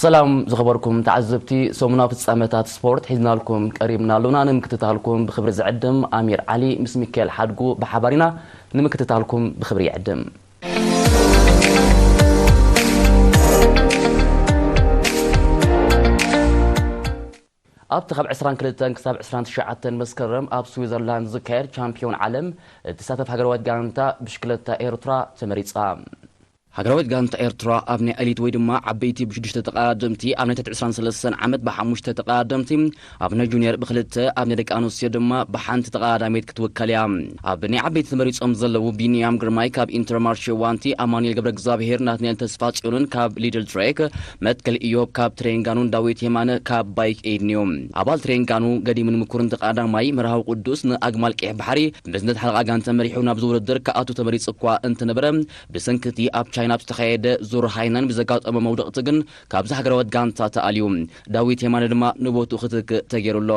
ሰላም ዝኸበርኩም ተዓዘብቲ፣ ሰሙናዊ ፍጻመታት ስፖርት ሒዝናልኩም ቀሪብና ኣሎና። ንምክትታልኩም ብኽብሪ ዝዕድም ኣሚር ዓሊ ምስ ሚካኤል ሓድጉ ብሓባር ኢና። ንምክትታልኩም ብኽብሪ ይዕድም። ኣብቲ ካብ ዕስራን ክልተን ክሳብ ዕስራን ትሽዓተን መስከረም ኣብ ስዊዘርላንድ ዝካየድ ቻምፒዮን ዓለም እትሳተፍ ሃገራዊት ጋንታ ብሽክለታ ኤርትራ ተመሪጻ። ሃገራዊት ጋንታ ኤርትራ ኣብ ናይ ኤሊት ወይ ድማ ዓበይቲ ብሽዱሽተ ተቐዳደምቲ፣ ኣብ ናይ ትሕቲ ዕስራን ሰለስተን ዓመት ብሓሙሽተ ተቐዳደምቲ፣ ኣብ ናይ ጁኒየር ብክልተ፣ ኣብ ናይ ደቂ ኣንስትዮ ድማ ብሓንቲ ተቐዳዳሚት ክትውከል እያ። ኣብ ናይ ዓበይቲ ተመሪጾም ዘለዉ ቢንያም ግርማይ ካብ ኢንተርማርሼ ዋንቲ፣ ኣማኑኤል ገብረ እግዚኣብሄር፣ ናትናኤል ተስፋ ጽዮንን ካብ ሊድል ትሬክ፣ መትከል ኢዮብ ካብ ትሬንጋኑን ዳዊት የማነ ካብ ባይክ ኤድን እዮም። ኣባል ትሬንጋኑ ገዲምን ምኩርን ተቐዳዳማይ መርሃዊ ቅዱስ ንኣግማል ቀይሕ ባሕሪ ብመዝነት ሓለቓ ጋንታ መሪሑ ናብዚ ውድድር ክኣቱ ተመሪጹ እኳ እንተነበረ፣ ብሰንኪ እቲ ኣብ ቻይና ኣብ ዝተኻየደ ዙር ሃይናን ብዘጋጠሞ መውደቕቲ ግን ካብዚ ሃገራዊት ጋንታ ተኣልዩ። ዳዊት የማነ ድማ ንቦትኡ ክትክእ ተገይሩ ኣሎ።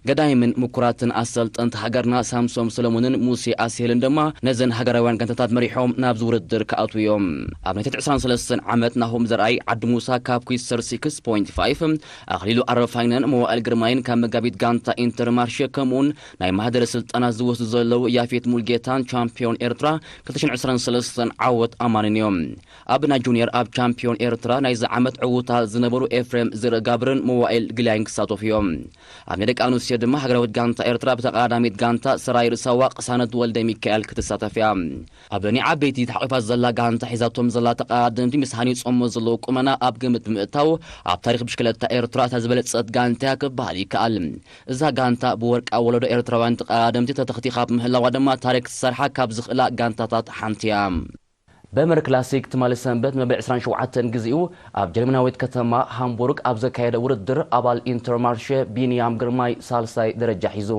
ገዳይምን ምኩራትን ኣሰልጠንቲ ሃገርና ሳምሶም ሰለሞንን ሙሴ ኣስሄልን ድማ ነዘን ሃገራውያን ጋንታታት መሪሖም ናብዚ ውድድር ክኣትዉ እዮም። ኣብ ናይ ትሕቲ ዕስራን ሰለስተን ዓመት ናሆም ዘርኣይ ዓዲ ሙሳ ካብ ኩይሰር ሲክስ ፖይንት ፋይፍ፣ ኣኽሊሉ ኣረፋይነን መዋእል ግርማይን ካብ መጋቢት ጋንታ ኢንተርማርሼ ከምኡውን ናይ ማህደረ ስልጠና ዝወስዱ ዘለዉ ያፌት ሙልጌታን ቻምፒዮን ኤርትራ ክልተ ሽሕን ዕስራን ሰለስተን ዓወት ኣማንን እዮም። ኣብ ናይ ጁኒየር ኣብ ቻምፒዮን ኤርትራ ናይዚ ዓመት ዕዉታት ዝነበሩ ኤፍሬም ዝርጋብርን መዋእል ግላይን ክሳተፉ እዮም። ኣብ ናይ ደቂ ኣንስትዮ ድማ ሃገራዊት ጋንታ ኤርትራ ብተቐዳዳሚት ጋንታ ሰራይ ርእሳዋ ቅሳነት ወልደ ሚካኤል ክትሳተፍ እያ። ኣብ ናይ ዓበይቲ ተሓቒፋ ዘላ ጋንታ ሒዛቶም ዘላ ተቐዳደምቲ ምስ ሃኒጾሞ ዘለዉ ቁመና ኣብ ግምት ብምእታው ኣብ ታሪኽ ብሽክለታ ኤርትራ እታ ዝበለጸት ጋንታ እያ ክበሃል ይከኣል። እዛ ጋንታ ብወርቃዊ ወለዶ ኤርትራውያን ተቐዳደምቲ ተተኽቲኻ ብምህላዋ ድማ ታሪኽ ክትሰርሓ ካብ ዝኽእላ ጋንታታት ሓንቲ እያ። በመር ክላሲክ ትማሊ ሰንበት መበል ዕስራን ሸውዓተን ግዜኡ ኣብ ጀርመናዊት ከተማ ሃምቡርግ ኣብ ዘካየደ ውድድር ኣባል ኢንተርማርሸ ቢንያም ግርማይ ሳልሳይ ደረጃ ሒዙ።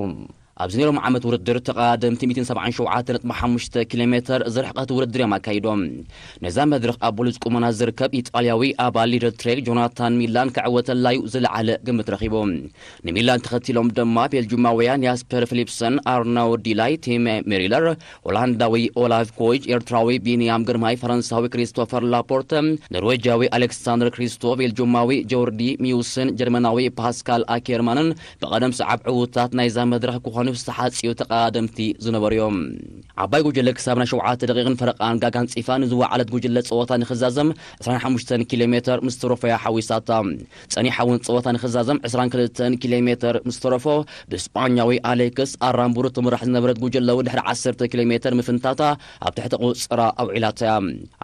ኣብዚ ናይ ሎሚ ዓመት ውድድር ተቐዳደምቲ ሚእትን ሰብዓን ሸውዓተን ነጥቢ ሓሙሽተ ኪሎ ሜተር ዝርሕቀት ውድድር እዮም ኣካይዶም። ነዛ መድረኽ ኣብ ብሉጽ ቁመና ዝርከብ ኢጣልያዊ ኣባል ሊደር ትሬክ ጆናታን ሚላን ክዕወተላዩ ዝለዓለ ግምት ረኺቡ። ንሚላን ተኸቲሎም ድማ ቤልጁማውያን ያስፐር ፊሊፕሰን፣ ኣርናውድ ዲላይ፣ ቲም ሜሪለር፣ ሆላንዳዊ ኦላቭ ኮይች፣ ኤርትራዊ ቢንያም ግርማይ፣ ፈረንሳዊ ክሪስቶፈር ላፖርተ፣ ኖርዌጃዊ ኣሌክሳንደር ክሪስቶ፣ ቤልጁማዊ ጆርዲ ሚውስን ጀርመናዊ ፓስካል ኣኬርማንን ብቐደም ሰዓብ ዕዉታት ናይዛ መድረኽ ክኾኑ ዝተሓጽዩ ተቐዳደምቲ ዝነበሩ እዮም። ዓባይ ጉጅለ ክሳብ ናይ ሸውዓተ ደቂቕን ፈረቓን ጋግ ኣንጺፋ ንዝወዓለት ጉጅለ ጸወታ ንኽዛዘም ዕስራን ሓሙሽተን ኪሎ ሜተር ምስ ተረፎ እያ ሓዊሳታ። ጸኒሓ እውን ጸወታ ንኽዛዘም ዕስራን ክልተን ኪሎ ሜተር ምስ ተረፎ ብስጳኛዊ ኣሌክስ ኣራምቡሩ ትምራሕ ዝነበረት ጉጅለ እውን ድሕሪ ዓሰርተ ኪሎ ሜተር ምፍንታታ ኣብ ትሕቲ ቁጽራ ኣውዒላታ እያ።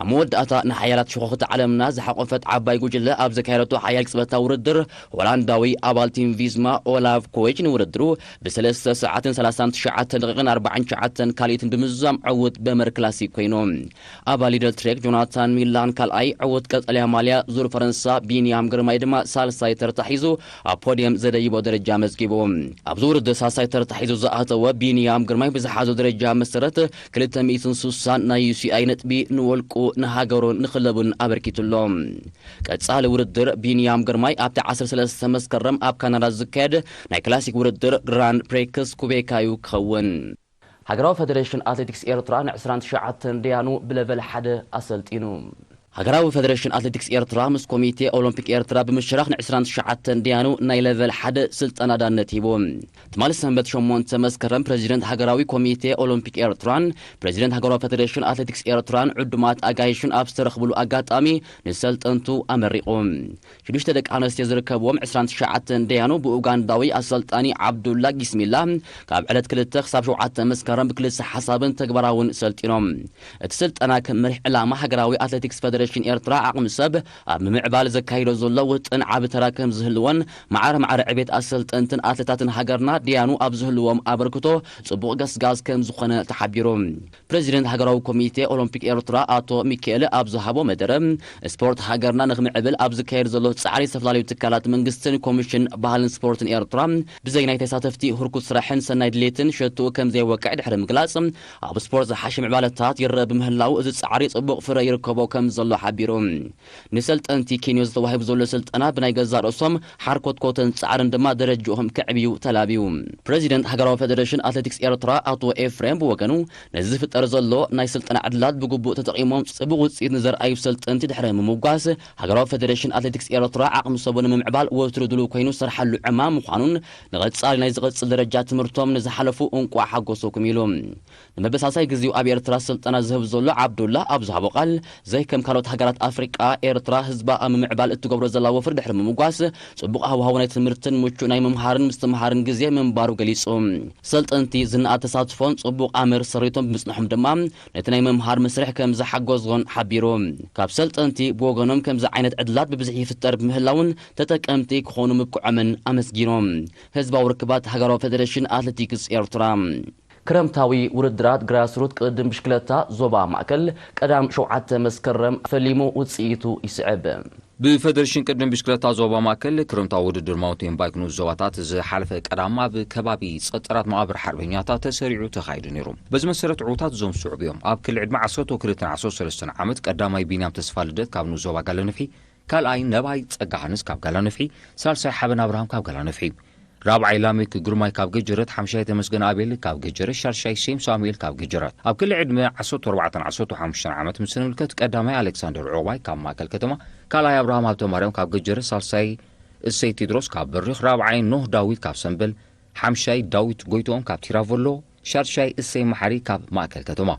ኣብ መወዳእታ ንሓያላት ሸኾኽቲ ዓለምና ዝሓቖፈት ዓባይ ጉጅለ ኣብ ዘካየደቶ ሓያል ቅጽበታዊ ውድድር ሆላንዳዊ ኣባል ቲም ቪዝማ ኦላቭ ኮይች ንውድድሩ ብሰለስተ ሰዓትን ሰላሳን ትሽዓተን ደቂቕን ኣርባዓን ትሽዓተን ካልኢትን ብምዝዛም ዕዉት በመር ክላሲክ ኮይኑ። ኣባል ሊደር ትሬክ ጆናታን ሚላን ካልኣይ፣ ዕዉት ቀጠልያ ማልያ ዙር ፈረንሳ ቢንያም ግርማይ ድማ ሳልሳይ ተርታ ሒዙ ኣብ ፖድየም ዘደይቦ ደረጃ መዝጊቡ። ኣብዚ ውድድር ሳልሳይ ተርታ ሒዙ ዝኣተወ ቢንያም ግርማይ ብዝሓዞ ደረጃ መሰረት ክልተ ሚእትን ስሳን ናይ ዩ ሲ ኣይ ነጥቢ ንወልቁ፣ ንሃገሩን ንክለቡን ኣበርኪቱ ኣሎ። ቀጻሊ ውድድር ቢንያም ግርማይ ኣብቲ ዓሰርተ ሰለስተ መስከረም ኣብ ካናዳ ዝካየድ ናይ ክላሲክ ውድድር ግራንድ ፕሪክስ ኩቤካዩ ክኸውን። ሃገራዊ ፈደሬሽን ኣትሌቲክስ ኤርትራ ን ዕስራን ትሽዓተን ደያኑ ብለቨል ሓደ ኣሰልጢኑ። ሃገራዊ ፈደሬሽን ኣትሌቲክስ ኤርትራ ምስ ኮሚቴ ኦሎምፒክ ኤርትራ ብምሽራኽ ን ዕስራን ትሽዓተን ደያኑ ናይ ለቨል ሓደ ስልጠና ዳነት ሂቡ። ትማሊ ሰንበት ሸሞንተ መስከረም ፕሬዚደንት ሃገራዊ ኮሚቴ ኦሎምፒክ ኤርትራን ፕሬዚደንት ሃገራዊ ፈደሬሽን ኣትሌቲክስ ኤርትራን ዕዱማት ኣጋይሽን ኣብ ዝተረኽብሉ ኣጋጣሚ ንሰልጠንቱ ኣመሪቑ። ሽዱሽተ ደቂ ኣንስትዮ ዝርከብዎም ዕስራን ትሽዓተን ደያኑ ብኡጋንዳዊ ኣሰልጣኒ ዓብዱላ ጊስሚላ ካብ ዕለት ክልተ ክሳብ ሸውዓተ መስከረም ብክልሰ ሓሳብን ተግባራውን ሰልጢኖም። እቲ ስልጠና ከም መሪሕ ዕላማ ሃገራዊ ኣትሌቲክስ ፈደሬሽን ኤርትራ ዓቕሚ ሰብ ኣብ ምምዕባል ዘካይዶ ዘሎ ውጥን ዓቢ ተራ ከም ዝህልዎን ማዕረ ማዕረ ዕቤት ኣሰልጠንትን ኣትሌታትን ሃገርና ደያኑ ኣብ ዝህልዎም ኣበርክቶ ጽቡቕ ገስጋስ ከም ዝኾነ ተሓቢሩ። ፕሬዚደንት ሃገራዊ ኮሚቴ ኦሎምፒክ ኤርትራ ኣቶ ሚካኤል ኣብ ዝሃቦ መደረ፣ ስፖርት ሃገርና ንክምዕብል ኣብ ዝካየድ ዘሎ ጻዕሪ ዝተፈላለዩ ትካላት መንግስትን ኮሚሽን ባህልን ስፖርትን ኤርትራ ብዘይ ናይ ተሳተፍቲ ህርኩት ስራሕን ሰናይ ድሌትን ሸትኡ ከም ዘይወቅዕ ድሕሪ ምግላጽ፣ ኣብ ስፖርት ዝሓሸ ምዕባለታት ይረአ ብምህላው እዚ ጻዕሪ ጽቡቕ ፍረ ይርከቦ ከም ዘሎ ዘሎ ሓቢሩ። ንሰልጠንቲ ኬንዮ ዝተዋሂቡ ዘሎ ስልጠና ብናይ ገዛእ ርእሶም ሓርኮትኮተን ጻዕርን ድማ ደረጃኦም ከዕብዩ ተላብዩ። ፕረዚደንት ሃገራዊ ፌደሬሽን ኣትሌቲክስ ኤርትራ ኣቶ ኤፍሬም ብወገኑ፣ ነዚ ዝፍጠር ዘሎ ናይ ስልጠና ዕድላት ብግቡእ ተጠቒሞም ጽቡቕ ውጽኢት ንዘርኣዩ ሰልጠንቲ ድሕሪ ምምጓስ፣ ሃገራዊ ፌደሬሽን ኣትሌቲክስ ኤርትራ ዓቕሚ ሰቡ ንምምዕባል ወትሩ ድሉው ኮይኑ ዝሰርሓሉ ዕማም ምዃኑን፣ ንቐጻሊ ናይ ዝቐጽል ደረጃ ትምህርቶም ንዝሓለፉ እንቋዕ ሓጎሰኩም ኢሉ። ንመበሳሳይ ግዜኡ ኣብ ኤርትራ ስልጠና ዝህብ ዘሎ ዓብዱላ ኣብ ዝሃቦ ቃል፣ ዘይከም ካልኦት ሃገራት ኣፍሪቃ፣ ኤርትራ ህዝባ ኣብ ምምዕባል እትገብሮ ዘላ ወፍሪ ድሕሪ ምምጓስ፣ ጽቡቕ ሃዋህው ናይ ትምህርትን ምቹእ ናይ ምምሃርን ምስትምሃርን ግዜ ምንባሩ ገሊጹ። ሰልጠንቲ ዝነኣድ ተሳትፎን ጽቡቕ ኣምር ሰሪቶም ብምጽንሖም ድማ፣ ነቲ ናይ ምምሃር መስርሕ ከም ዝሓገዞን ሓቢሩ። ካብ ሰልጠንቲ ብወገኖም ከምዚ ዓይነት ዕድላት ብብዝሒ ይፍጠር ብምህላውን ተጠቀምቲ ክኾኑ ምብቅዖምን ኣመስጊኖም። ህዝባዊ ርክባት ሃገራዊ ፌደሬሽን ኣትሌቲክስ ኤርትራ። ክረምታዊ ውድድራት ግራስሩት ቅድድም ብሽክለታ ዞባ ማእከል ቀዳም ሸውዓተ መስከረም ፈሊሙ ውጽኢቱ ይስዕብ። ብፈደሬሽን ቅድድም ብሽክለታ ዞባ ማእከል ክረምታዊ ውድድር ማውንቴን ባይክ ንኡስ ዞባታት ዝሓለፈ ቀዳም ኣብ ከባቢ ጸጠራት መቓብር ሓርበኛታት ተሰሪዑ ተኻይዱ ነይሩ። በዚ መሰረት ዕዉታት እዞም ዝስዕቡ እዮም። ኣብ ክሊ ዕድመ ዓሰርተ ክልተን ዓሰርተ ሰለስተን ዓመት ቀዳማይ ቢንያም ተስፋ ልደት ካብ ንኡስ ዞባ ጋለንፍሒ፣ ካልኣይ ነባይ ጸጋሃንስ ካብ ጋላንፍሒ፣ ሳልሳይ ሓበን ኣብርሃም ካብ ጋላንፍሒ፣ ራብዓይ ላሜክ ግርማይ ካብ ገጀረት፣ ሓምሻይ ተመስገን ኣቤል ካብ ገጀረት፣ ሻድሻይ ሴም ሳሙኤል ካብ ገጀረት። ኣብ ክሊ ዕድመ ዓሰርተ ኣርባዕተን ዓሰርተ ሓሙሽተን ዓመት ምስ እንምልከት ቀዳማይ ኣሌክሳንደር ዑቕባይ ካብ ማእከል ከተማ፣ ካልኣይ ኣብርሃም ሃብተማርያም ካብ ገጀረት፣ ሳልሳይ እሰይ ቴድሮስ ካብ በሪኽ፣ ራብዓይ ኖህ ዳዊት ካብ ሰምበል፣ ሓምሻይ ዳዊት ጎይትኦም ካብ ቲራቮሎ፣ ሻድሻይ እሰይ መሓሪ ካብ ማእከል ከተማ።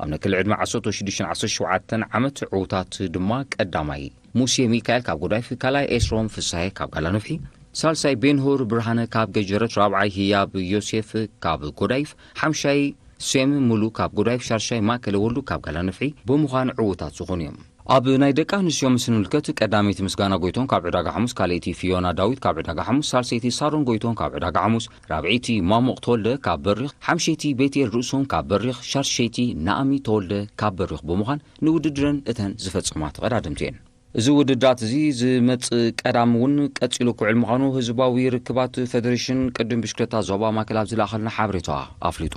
ኣብ ነክሊ ዕድመ ዓሰርተ ሽዱሽተን ዓሰርተ ሸውዓተን ዓመት ዕዉታት ድማ ቀዳማይ ሙሴ ሚካኤል ካብ ጎዳይፍ፣ ካልኣይ ኤስሮም ፍሳሄ ካብ ጋላንፍሒ፣ ሳልሳይ ቤንሁር ብርሃነ ካብ ገጀረት፣ ራብዓይ ህያብ ዮሴፍ ካብ ጎዳይፍ፣ ሓምሻይ ሴም ሙሉ ካብ ጎዳይፍ፣ ሻድሻይ ማእከለ ወልዱ ካብ ጋላንፍሒ ብምዃን ዕዉታት ዝኾኑ እዮም። ኣብ ናይ ደቂ ኣንስትዮ ምስ ንምልከት፣ ቀዳመይቲ ምስጋና ጎይቶም ካብ ዕዳጋ ሓሙስ፣ ካልኣይቲ ፊዮና ዳዊት ካብ ዕዳጋ ሓሙስ፣ ሳልሰይቲ ሳሮን ጎይቶም ካብ ዕዳጋ ሓሙስ፣ ራብዐይቲ ማሞቕ ተወልደ ካብ በሪኽ፣ ሓምሸይቲ ቤትኤል ርእሶም ካብ በሪኽ፣ ሻድሸይቲ ናእሚ ተወልደ ካብ በሪኽ ብምዃን ንውድድረን እተን ዝፈጸማ ተቐዳደምቲ እየን። እዚ ውድድራት እዚ ዝመጽእ ቀዳም እውን ቀጺሉ ክውዕል ምዃኑ ህዝባዊ ርክባት ፌደሬሽን ቅድም ብሽክለታ ዞባ ማእከል ኣብ ዝለኣኸልና ሓበሬታ ኣፍሊጡ።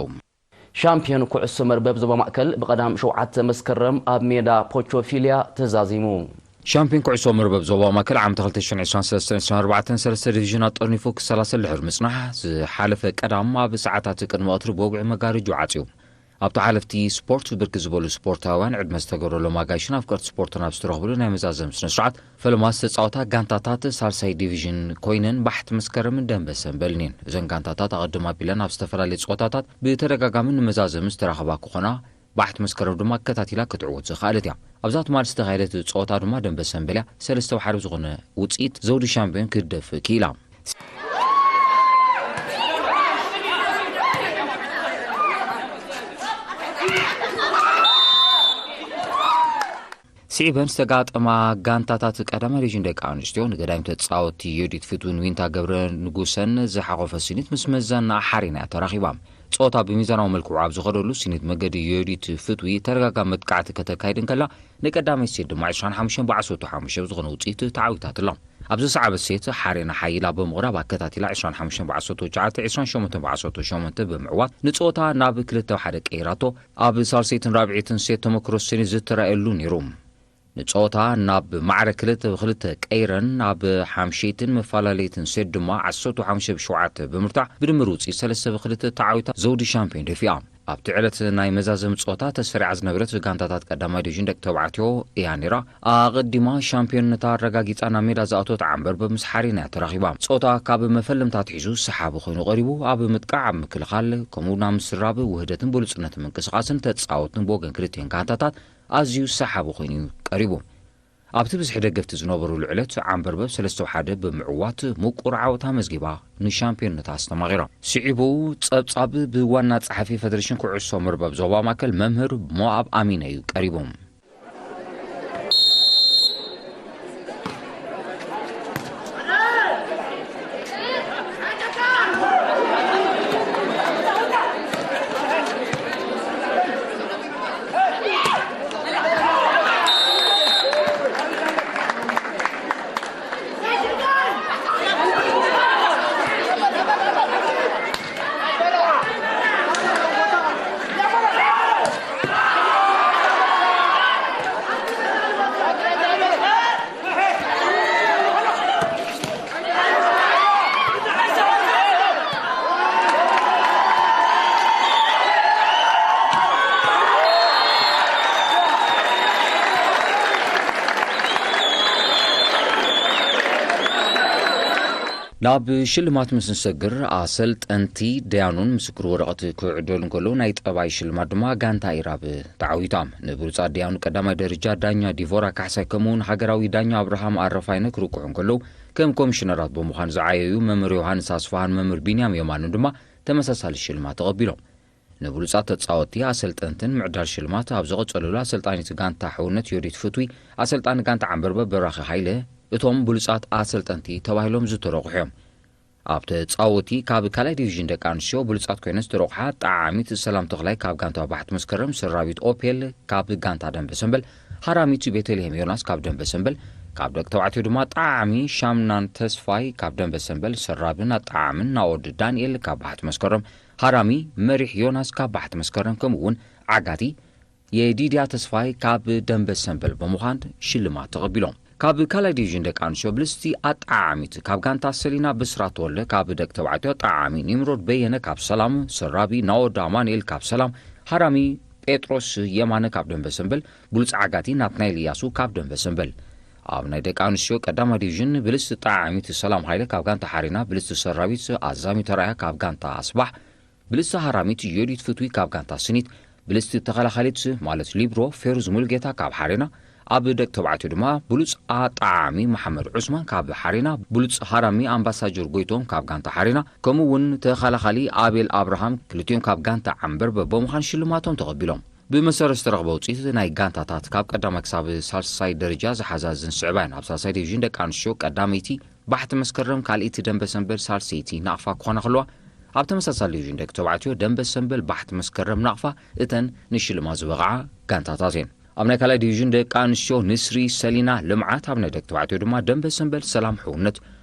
ሻምፒዮን ኩዕሶ መርበብ ዞባ ማእከል ብቐዳም ሸውዓተ መስከረም ኣብ ሜዳ ፖቾፊልያ ተዛዚሙ። ሻምፒዮን ኩዕሶ መርበብ ዞባ ማእከል ዓመት ክልተ ሽሕን ዕስራን ሰለስተን ዕስራን ኣርባዕተን ሰለስተ ዲቪዥናት ጠርኒፉ ክሰላሰል ድሕሪ ምጽናሕ፣ ዝሓለፈ ቀዳም ኣብ ሰዓታት ቅድሚ ቀትሪ ብወግዒ መጋረጃ ዓጽዩ። ኣብቲ ሓለፍቲ ስፖርት ብርክት ዝበሉ ስፖርታውያን ዕድመ ዝተገብረሎም ኣጋይሽን ኣፍቀርቲ ስፖርትን ኣብ ዝተረኽብሉ ናይ መዛዘሚ ስነ ስርዓት፣ ፈለማ ዝተጻወታ ጋንታታት ሳልሳይ ዲቪዥን ኮይነን ባሕቲ መስከረምን ደንበ ሰንበልን እየን። እዘን ጋንታታት ኣቐድም ኣቢለን ኣብ ዝተፈላለዩ ጸወታታት ብተደጋጋሚ ንመዛዘሚ ዝተራኸባ ክኾና፣ ባሕቲ መስከረም ድማ ኣከታቲላ ክትዕወት ዝኸኣለት እያ። ኣብዛ ትማሊ ዝተኻየደት ጸወታ ድማ ደንበ ሰንበል እያ ሰለስተ ብሓደ ዝኾነ ውጽኢት ዘውዲ ሻምፒዮን ክትደፍእ ክኢላ። ስዒበን ዝተጋጠማ ጋንታታት ቀዳማይ ዲቪዥን ደቂ ኣንስትዮ ንገዳይም ተጻወትቲ ዮዲት ፍትውን ዊንታ ገብረ ንጉሰን ዝሓቖፈ ስኒት ምስ መዘና ሓሬና እያ ተራኺባ። ጸወታ ብሚዛናዊ መልክዑ ኣብ ዝኸደሉ ስኒት መገዲ ዮዲት ፍትዊ ተደጋጋሚ መጥቃዕቲ ከተካይድ እንከላ፣ ንቀዳመይቲ ሴት ድማ ዕስራን ሓሙሽተን ብዓሰርተ ሓሙሽተ ብዝኾነ ውጽኢት ተዓዊታትላ። ኣብ ዝሰዓበት ሴት ሓሬና ሓይላ ብምቕራብ ኣከታቲላ ዕስራን ሓሙሽተን ብዓሰርተ ትሽዓተ፣ ዕስራን ሸሞንተን ብዓሰርተ ሸሞንተ ብምዕዋት ንጸወታ ናብ ክልተ ሓደ ቀይራቶ። ኣብ ሳልሰይትን ራብዐይትን ሴት ተመክሮ ስኒት ዝተራእየሉ ነይሩ። ንጸወታ ናብ ማዕረ ክልተ ብክልተ ቀይረን ኣብ ሓምሸይትን መፈላለይትን ሴት ድማ ዓሰርተ ሓሙሽተ ብሸውዓተ ብምርታዕ ብድምር ውጽኢት ሰለስተ ብክልተ ተዓዊታ ዘውዲ ሻምፒዮን ደፊኣ። ኣብቲ ዕለት ናይ መዛዘሚ ጸወታ ተሰሪዓ ዝነበረት ጋንታታት ቀዳማይ ዲቪዥን ደቂ ተባዕትዮ እያ ነይራ። ኣቐዲማ ሻምፒዮንነታ ኣረጋጊጻ ናብ ሜዳ ዝኣተወት ዓንበርበብ ምስ ሓሬና እያ ተራኺባ። ጸወታ ካብ መፈለምታ ኣትሒዙ ሰሓቢ ኮይኑ ቀሪቡ። ኣብ ምጥቃዕ፣ ኣብ ምክልኻል፣ ከምኡ እውን ኣብ ምስራብ ውህደትን ብሉጽነትን ምንቅስቓስን ተጻወትን ብወገን ክልቲኤን ጋንታታት ኣዝዩ ሰሓቢ ኮይኑ እዩ ቀሪቡ። ኣብቲ ብዝሒ ደገፍቲ ዝነበሩሉ ዕለት ዓንበርበብ ሰለስተ ሓደ ብምዕዋት ምቁር ዓወት ኣመዝጊባ ንሻምፒዮንነታ ኣስተማቒራ። ስዒቡ ጸብጻብ ብዋና ጸሓፊ ፌደሬሽን ኩዕሶ መርበብ ዞባ ማእከል መምህር ሞኣብ ኣሚነ እዩ ቀሪቡ። ናብ ሽልማት ምስ ንሰግር፣ ኣሰልጠንቲ ደያኑን ምስክር ወረቐት ክዕደሉ እንከለዉ፣ ናይ ጠባይ ሽልማት ድማ ጋንታ ኢራብ ተዓዊታ። ንብሉጻት ደያኑ ቀዳማይ ደረጃ ዳኛ ዲቮራ ካሕሳይ ከምኡውን ሃገራዊ ዳኛ ኣብርሃም ኣረፋይነ ክርቁሑ እንከለዉ፣ ከም ኮሚሽነራት ብምዃን ዝዓየዩ መምህር ዮሃንስ ኣስፋሃን መምህር ቢንያም የማኑን ድማ ተመሳሳሊ ሽልማት ተቐቢሎም። ንብሉጻት ተጻወትቲ፣ ኣሰልጠንትን ምዕዳል ሽልማት ኣብ ዝቐጸሉሉ፣ ኣሰልጣኒት ጋንታ ሕውነት ዮዲት ፍትዊ፣ ኣሰልጣኒ ጋንታ ዓንበርበ በራኺ ሃይለ እቶም ብሉጻት ኣሰልጠንቲ ተባሂሎም ዝተረቑሑ እዮም። ኣብ ተጻወቲ ካብ ካልኣይ ዲቪዥን ደቂ ኣንስትዮ ብሉጻት ኮይነን ዝተረቑሓ ጠዓሚት ሰላም ተኽላይ ካብ ጋንታ ባሕቲ መስከረም፣ ሰራዊት ኦፔል ካብ ጋንታ ደንበ ሰንበል፣ ሃራሚት ቤተልሔም ዮናስ ካብ ደንበ ሰንበል፣ ካብ ደቂ ተባዕትዮ ድማ ጠዓሚ ሻምናን ተስፋይ ካብ ደንበ ሰንበል፣ ሰራብን ኣጠዓምን ናኦድ ዳንኤል ካብ ባሕቲ መስከረም፣ ሃራሚ መሪሕ ዮናስ ካብ ባሕቲ መስከረም ከምኡ እውን ዓጋቲ የዲድያ ተስፋይ ካብ ደንበ ሰንበል ብምዃን ሽልማት ተቐቢሎም። ካብ ካልኣይ ዲቪዥን ደቂ ኣንስትዮ ብልስቲ ኣጠዓዓሚት ካብ ጋንታ ሰሊና ብስራት ተወልደ፣ ካብ ደቂ ተባዕትዮ ጠዓሚ ኒምሮድ በየነ ካብ ሰላም፣ ሰራቢ ናወዳ ኣማኑኤል ካብ ሰላም፣ ሃራሚ ጴጥሮስ የማነ ካብ ደንበ ሰንበል፣ ብሉጽ ዓጋቲ ናትናኤል እያሱ ካብ ደንበ ሰንበል። ኣብ ናይ ደቂ ኣንስትዮ ቀዳማይ ዲቪዥን ብልስቲ ጠዓዓሚት ሰላም ሃይለ ካብ ጋንታ ሓሪና፣ ብልስቲ ሰራቢት ኣዛሚ ተራያ ካብ ጋንታ ኣስባሕ፣ ብልስቲ ሃራሚት ዮዲት ፍትዊ ካብ ጋንታ ስኒት፣ ብልስቲ ተኸላኻሊት ማለት ሊብሮ ፌሩዝ ሙሉጌታ ካብ ሓሬና፣ ኣብ ደቂ ተባዕትዮ ድማ ብሉጽ ኣጣዓሚ መሓመድ ዑስማን ካብ ሓሬና፣ ብሉጽ ሃራሚ ኣምባሳጀር ጎይቶም ካብ ጋንታ ሓሬና፣ ከምኡ እውን ተኸላኻሊ ኣቤል ኣብርሃም ክልቲኦም ካብ ጋንታ ዓንበርበ ብምዃን ሽልማቶም ተቐቢሎም። ብመሰረት ዝተረኽበ ውፅኢት ናይ ጋንታታት ካብ ቀዳማይ ክሳብ ሳልሳይ ደረጃ ዝሓዛ ዝንስዕባ እየን። ኣብ ሳልሳይ ዲቪዥን ደቂ ኣንስትዮ ቀዳመይቲ ባሕቲ መስከረም ካልኣይቲ ደንበ ሰንበል ሳልሰይቲ ናቕፋ ክኾና ከለዋ፣ ኣብ ተመሳሳሊ ዲቪዥን ደቂ ተባዕትዮ ደንበ ሰንበል ባሕቲ መስከረም ናቕፋ እተን ንሽልማት ዝበቕዓ ጋንታታት እየን። ኣብ ናይ ካልኣይ ዲቪዥን ደቂ ኣንስትዮ ንስሪ ሰሊና ልምዓት፣ ኣብ ናይ ደቂ ተባዕትዮ ድማ ደንበ ሰንበል ሰላም ሕውነት፣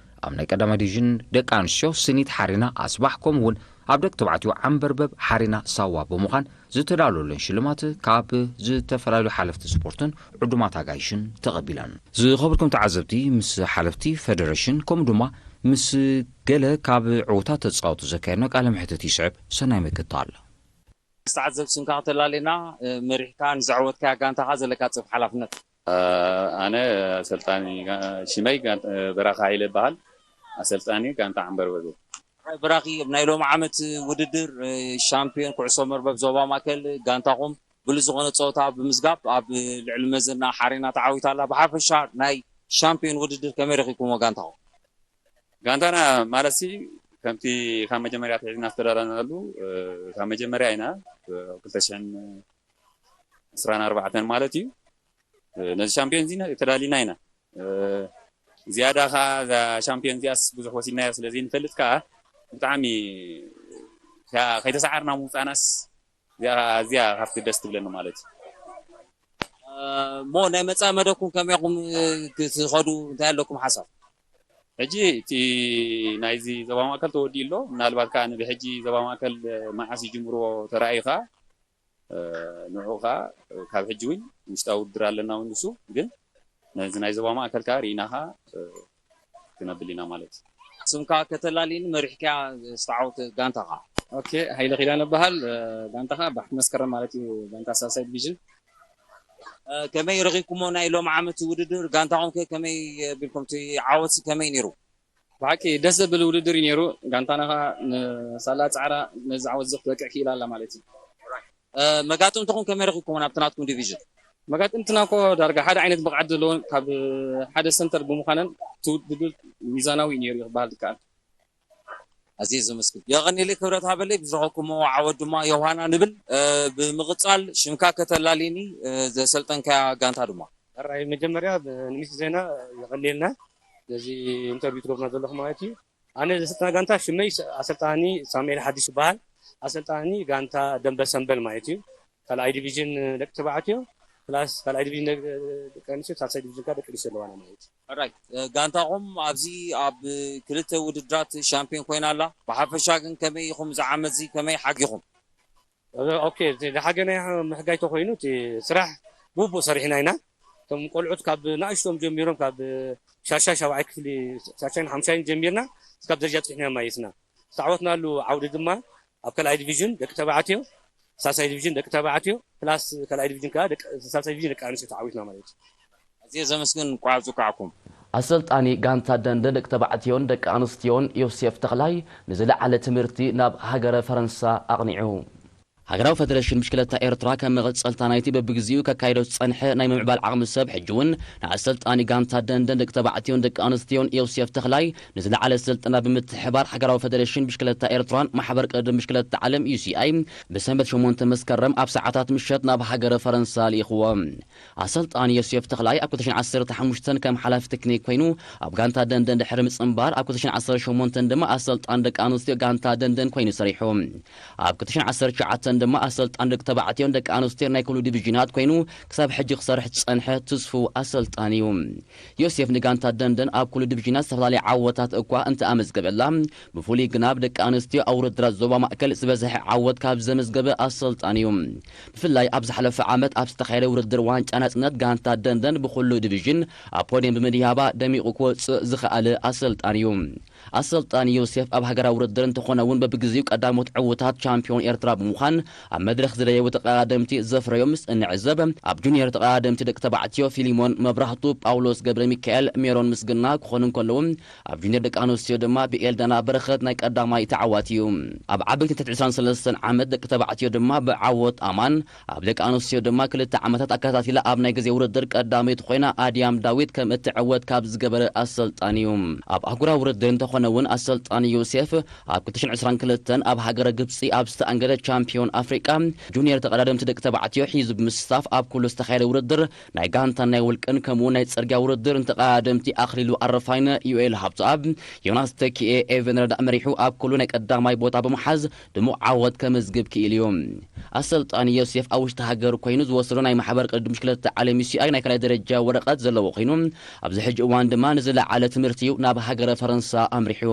ኣብ ናይ ቀዳማይ ዲቪዥን ደቂ ኣንስትዮ ስኒት ሓሪና ኣስባሕ፣ ከምኡ እውን ኣብ ደቂ ተባዕትዮ ዓንበርበብ ሓሪና ሳዋ ብምዃን ዝተዳለወለን ሽልማት ካብ ዝተፈላለዩ ሓለፍቲ ስፖርትን ዕዱማት ኣጋይሽን ተቐቢለን። ዝኸበርኩም ተዓዘብቲ፣ ምስ ሓለፍቲ ፌደሬሽን ከምኡ ድማ ምስ ገለ ካብ ዕዉታት ተጻወቱ ዘካየድና ቃለ መሕትት ይስዕብ። ሰናይ ምክትታል። ዝተዓዘብ ስምካ ከተላልየና፣ እ፣ መሪሕካ ንዘዕወትካያ ጋንታኻ ዘለካ ጽፍ ሓላፍነት። እ፣ ኣነ ኣሰልጣኒ ጋ-፣ ሽመይ ጋ-፣ እ፣ በራኻ ሃይለ ይበሃል። ኣሰልጣኒ ጋንታ ዓንበርበብ። በራኺ፣ ኣብ ናይ ሎሚ ዓመት ውድድር፣ እ፣ ሻምፒዮን ኩዕሶ መርበብ ዞባ ማእከል ጋንታኹም ብሉጽ ዝኾነ ጸወታ ብምዝጋብ ኣብ ልዕሊ መዘና ሓሬና ተዓዊታ ኣላ። ብሓፈሻ ናይ ሻምፒዮን ውድድር ከመይ ረኺብኩሞ ጋንታኹም? ጋንታና ማለትሲ ከምቲ ካብ መጀመርያ ኣትሒዝና ዝተዳለናሉ፣ እ፣ ካብ መጀመርያ ኢና፣ እ፣ ክልተ ሽሕን ዕስራን ኣርባዕተን ማለት እዩ። እ፣ ነዚ ሻምፒዮን እዚ ተዳሊና ኢና። እ፣ ዝያዳ ኸዓ እዛ ሻምፒዮን እዚኣስ ብዙሕ ወሲድናዮ ስለ ዘይንፈልጥ ከኣ ብጣዕሚ ከ-፣ ከይተሰዓርና ምውጻእናስ እዚኣ፣ እዚኣ ካብቲ ደስ ትብለኒ ማለት እዩ። እ፣ እሞ ናይ መጻኢ መደብኩም ከመይ ኢኹም፣ እ፣ ክትኸዱ እንታይ ኣለኩም ሓሳብ? ሕጂ እቲ ናይዚ ዞባ ማእከል ተወዲኡ ኣሎ። ምናልባት ከኣ ንብሕጂ ዞባ ማእከል መዓስ ይጅምርዎ ተራእዩ ከኣ፣ እ፣ ንዕኡ ከኣ ካብ ሕጂ እውን ውሽጣዊ ውድድር ኣለና እውን ንሱ፣ ግን ነዚ ናይ ዞባ ማእከል ከኣ ርኢና ከኣ፣ እ፣ ክነብል ኢና ማለት እዩ። ስምካ ከተላልየኒ መሪሕካ ዝተዓወተ ጋንታኻ? ኦኬ፣ ሃይለ ኪዳነ እበሃል። እ፣ ጋንታኻ ባሕቲ መስከረም ማለት እዩ፣ ጋንታ ሳልሳይ ዲቪዥን። እ፣ ከመይ ረኺብኩሞ ናይ ሎም ዓመት ውድድር? ጋንታኹም ከ ከመይ ኣቢልኩም? እቲ ዓወት ከመይ ነይሩ? ብሓቂ ደስ ዘብል ውድድር እዩ ነይሩ። ጋንታና ኸዓ ንሳላ ጻዕራ ነዚ ዓወት እዚ ክትበቅዕ ክኢላ ኣላ ማለት እዩ። እ፣ መጋጥምትኹም ከመይ ረኺብኩሞ ናብቲ ናትኩም ዲቪዥን? መጋጥምትና እኮ ዳርጋ ሓደ ዓይነት ብቕዓት ዘለዎን ካብ ሓደ ሰንተር ብምዃነን እቲ ውድድር ሚዛናዊ እዩ ነይሩ ክበሃል ይከኣል። ኣዝየ ዘመስግን። የቐንየለይ ክብረት ሃበለይ፣ ብዝረኸብኩሞ ዓወት ድማ ዮሃና ንብል። እ፣ ብምቕጻል ሽምካ ከተላልየኒ፣ እ፣ ዘሰልጠንካያ ጋንታ ድማ። ሕራይ መጀመርያ ብ-፣ ንሚስ ዜና የቐንየልና ነዚ ኢንተርቪው ትገብሩና ዘለኹም ማለት እዩ። ኣነ ዘሰልጥና ጋንታ ሽመይ ስ-፣ ኣሰልጣኒ ሳሙኤል ሓዲሽ ይበሃል። ኣሰልጣኒ ጋንታ ደንበ ሰንበል ማለት እዩ። ካልኣይ ዲቪዥን ደቂ ተባዕትዮ ፕላስ ካልኣይ ዲቪዥን ደቂ፣ ደቂ ኣንስትዮ፣ ሳልሳይ ዲቪዥን ከኣ ደቂ ኣንስትዮ ኣለዋና ማለት እዩ። ኦራይት፣ እ፣ ጋንታኹም ኣብዚ ኣብ ክልተ ውድድራት ሻምፒዮን ኮይና ኣላ። ብሓፈሻ ግን ከመይ ኢኹም እዚ ዓመት እዚ ከመይ ሓጊኹም? ኦኬ፣ እቲ ዝሓገናዮ ምሕጋይ ተኾይኑ እቲ ስራሕ ብግቡእ ሰሪሕና ኢና። እቶም ቆልዑት ካብ ንኣሽቶም ጀሚሮም ካብ ሻሻይ ሻብዓይ ክፍሊ ሻሻይን ሓምሻይን ጀሚርና እስካብ ደረጃ ጽሒና ማየትና ዝተዓወትናሉ ዓውዲ ድማ ኣብ ካልኣይ ዲቪዥን ደቂ ተባዕትዮ፣ ሳልሳይ ዲቪዥን ደቂ ተባዕትዮ ፕላስ ካልኣይ ዲቪዥን ከኣ ደቂ፣ ሳልሳይ ዲቪዥን ደቂ ኣንስትዮ ተዓዊትና ማለት እዩ። ኣዝየ ዘመስግን፣ እንቋዕ ኣብጽዓኩም። ኣሰልጣኒ ጋንታ ደንደን ደቂ ተባዕትዮን ደቂ ኣንስትዮን ዮሴፍ ተኽላይ ንዝለዓለ ትምህርቲ ናብ ሃገረ ፈረንሳ ኣቕኒዑ። ሃገራዊ ፈደረሽን ብሽክለታ ኤርትራ ከም መቐጸልታ ናይቲ በብግዚኡ ከካይዶ ዝጸንሐ ናይ ምምዕባል ዓቕሚ ሰብ፣ ሕጂ እውን ንኣሰልጣኒ ጋንታ ደንደን ደቂ ተባዕትዮን ደቂ ኣንስትዮን ዮሴፍ ተኽላይ ንዝለዓለ ስልጠና ብምትሕባር፣ ሃገራዊ ፈደረሽን ብሽክለታ ኤርትራን ማሕበር ቅድድም ብሽክለታ ዓለም ዩ ሲ ኣይ ብሰንበት ሸሞንተ መስከረም ኣብ ሰዓታት ምሸት ናብ ሃገረ ፈረንሳ ልኢኽዎ። ኣሰልጣኒ ዮሴፍ ተኽላይ ኣብ ክልተ ሽሕን ዓሰርተ ሓሙሽተን ከም ሓላፊ ቴክኒክ ኮይኑ ኣብ ጋንታ ደንደን ድሕሪ ምጽንባር፣ ኣብ ክልተ ሽሕን ዓሰርተ ሸሞንተን ድማ ኣሰልጣኒ ደቂ ኣንስትዮ ጋንታ ደንደን ኮይኑ ሰሪሑ። ኣብ ክልተ ሽሕን ዓሰርተ ትሽዓተን ድማ ኣሰልጣኒ ደቂ ተባዕትዮን ደቂ ኣንስትዮን ናይ ኩሉ ዲቪዥናት ኮይኑ ክሳብ ሕጂ ክሰርሕ ዝጸንሐ ትስፉው ኣሰልጣኒ እዩ። ዮሴፍ ንጋንታ ደንደን ኣብ ኩሉ ዲቪዥናት ዝተፈላለየ ዓወታት እኳ እንተኣመዝገበላ፣ ብፍሉይ ግና ኣብ ደቂ ኣንስትዮ ኣብ ውድድራት ዞባ ማእከል ዝበዝሐ ዓወት ካብ ዘመዝገበ ኣሰልጣኒ እዩ። ብፍላይ ኣብ ዝሓለፈ ዓመት ኣብ ዝተኻየደ ውድድር ዋንጫ ናጽነት፣ ጋንታ ደንደን ብኹሉ ዲቪዥን ኣብ ፖድየም ብምድያባ ደሚቑ ክወጽእ ዝኸኣለ ኣሰልጣኒ እዩ። ኣሰልጣኒ ዮሴፍ ኣብ ሃገራዊ ውድድር እንተኾነ እውን በብግዜኡ ቀዳሞት ዕዉታት ቻምፒዮን ኤርትራ ብምዃን ኣብ መድረኽ ዝደየቡ ተቐዳደምቲ ዘፍረዮም ምስ እንዕዘብ፣ ኣብ ጁኒየር ተቐዳደምቲ ደቂ ተባዕትዮ ፊሊሞን መብራህቱ፣ ጳውሎስ ገብረ ሚካኤል፣ ሜሮን ምስግና ክኾኑ እንከለዉ፣ ኣብ ጁኒየር ደቂ ኣንስትዮ ድማ ብኤልዳና በረኸት ናይ ቀዳማይ ተዓዋቲ እዩ። ኣብ ዓበይቲ ትሕቲ ዕስራን ሰለስተን ዓመት ደቂ ተባዕትዮ ድማ ብዓወት ኣማን፣ ኣብ ደቂ ኣንስትዮ ድማ ክልተ ዓመታት ኣከታቲላ ኣብ ናይ ግዜ ውድድር ቀዳመይቲ ኮይና ኣድያም ዳዊት ከም እትዕወት ካብ ዝገበረ ኣሰልጣኒ እዩ። ኣብ ኣህጉራዊ ውድድር እንተኾነ እውን ኣሰልጣኒ ዮሴፍ ኣብ ክልተ ሽሕን ዕስራን ክልተን ኣብ ሃገረ ግብጺ ኣብ ዝተኣንገደ ቻምፒዮን ኣፍሪቃ ጁኒየር ተቐዳደምቲ ደቂ ተባዕትዮ ሒዙ ብምስታፍ ኣብ ኩሉ ዝተኻየደ ውድድር ናይ ጋንታን ናይ ውልቅን ከምኡ ናይ ጽርግያ ውድድር ንተቐዳደምቲ ኣኽሊሉ ኣረፋይነ፣ ዩኤል ሃብተኣብ፣ ዮናስ ተኪኤ፣ ኤቨን ረዳእ መሪሑ ኣብ ኩሉ ናይ ቀዳማይ ቦታ ብምሓዝ ድሙቕ ዓወት ከመዝግብ ክኢሉ እዩ። ኣሰልጣኒ ዮሴፍ ኣብ ውሽጢ ሃገር ኮይኑ ዝወሰዶ ናይ ማሕበር ቅድድም ብሽክለታ ዓለም ዩ ሲ ኣይ ናይ ካልኣይ ደረጃ ወረቐት ዘለዎ ኮይኑ ኣብዚ ሕጂ እዋን ድማ ንዝለዓለ ትምህርቲ እዩ ናብ ሃገረ ፈረንሳ ኣምሪሑ።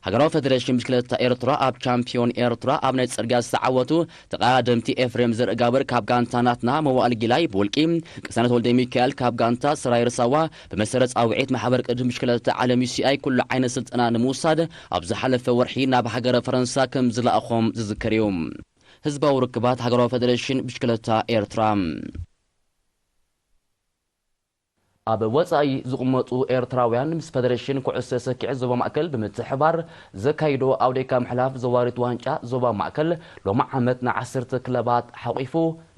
ሃገራዊ ፈደረሽን ብሽክለታ ኤርትራ ኣብ ቻምፒዮን ኤርትራ ኣብ ናይ ጽርግያ ዝተዓወቱ ተቐዳደምቲ ኤፍሬም ዘርእጋብር ካብ ጋንታ ናትና መዋእል ጊላይ ብውልቂ፣ ቅሳነት ወልደ ሚካኤል ካብ ጋንታ ስራይ ርሳዋ ብመሰረት ጻውዒት ማሕበር ቅድድም ብሽክለታ ዓለም ዩ ሲ ኣይ ኩሉ ዓይነት ስልጠና ንምውሳድ ኣብ ዝሓለፈ ወርሒ ናብ ሃገረ ፈረንሳ ከም ዝለኣኾም ዝዝከር እዩ። ህዝባዊ ርክባት ሃገራዊ ፈደረሽን ብሽክለታ ኤርትራ። ኣብ ወጻኢ ዝቕመጡ ኤርትራውያን ምስ ፈደረሽን ኩዕሶ ሰኪዐት ዞባ ማእከል ብምትሕባር ዘካይዶ ኣውዴካ ምሕላፍ ዘዋሪት ዋንጫ ዞባ ማእከል ሎሚ ዓመት ንዓሰርተ ክለባት ሓቒፉ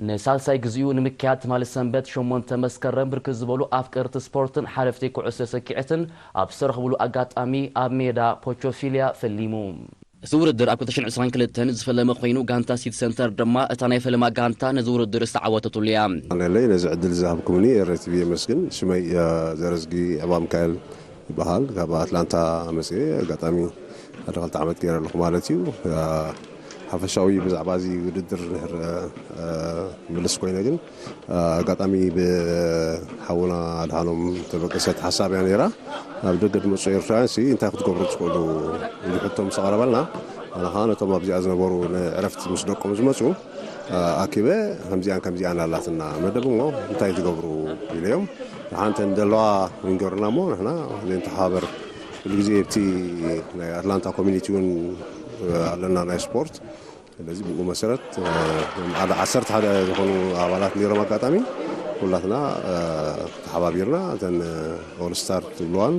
ንሳልሳይ ግዜኡ ንምክያድ ትማሊ ሰንበት ሸሞንተ መስከረም ብርክት ዝበሉ ኣፍቀርቲ ስፖርትን ሓለፍቲ ኩዕሶ ሰኪዐትን ኣብ ዝተረኽብሉ ኣጋጣሚ ኣብ ሜዳ ፖቾፊልያ ፈሊሙ። እዚ ውድድር ኣብ ክልተ ሽሕን ዕስራን ክልተን ዝፈለመ ኮይኑ፣ ጋንታ ሲቲ ሰንተር ድማ እታ ናይ ፈለማ ጋንታ ነዚ ውድድር ዝተዓወተትሉ እያ። ኣነለይ ነዚ ዕድል ዝሃብኩምኒ ኤረ ቲ ቪ የመስግን። ሽመይ፣ እ፣ ዘረዝጊ ኣባ ሚካኤል ይበሃል። ካብ ኣትላንታ መፅኤ ኣጋጣሚ ሓደ ክልተ ዓመት ገይረ ኣለኹ ማለት እዩ። እ፣ ሓፈሻዊ ብዛዕባ እዚ ውድድር ንድሕር፣ እ፣ ምልስ ኮይነ ግን፣ እ፣ ኣጋጣሚ ብሓውና ኣድሓኖም ተበገሰት ሓሳብ እያ ነይራ። ኣብ ደገ ዝመፁ ኤርትራውያን ሲ እንታይ ክትገብሩ ትኽእሉ ኢሉ ሕቶ ምስ ኣቕረበልና፣ ኣነ ኸዓ ነቶም ኣብዚኣ ዝነበሩ ንዕረፍቲ ምስ ደቆም ዝመፁ፣ እ፣ ኣኪበ ከምዚኣን ከምዚኣን ኣላትና መደብ እሞ እንታይ ትገብሩ ኢለዮም። ንሓንተን ዘለዋ ዊንገርና እሞ ንሕና ንተሓባበር። ኩሉ ግዜ ኣብቲ ናይ ኣትላንታ ኮሚኒቲ እውን ኣለና ናይ ስፖርት። ስለዚ ብኡ መሰረት፣ እ፣ ሓደ ዓሰርተ ሓደ ዝኾኑ ኣባላት ነይሮም። ኣጋጣሚ ኩላትና፣ እ፣ ተሓባቢርና እተን ኦል ስታር ትብልዋን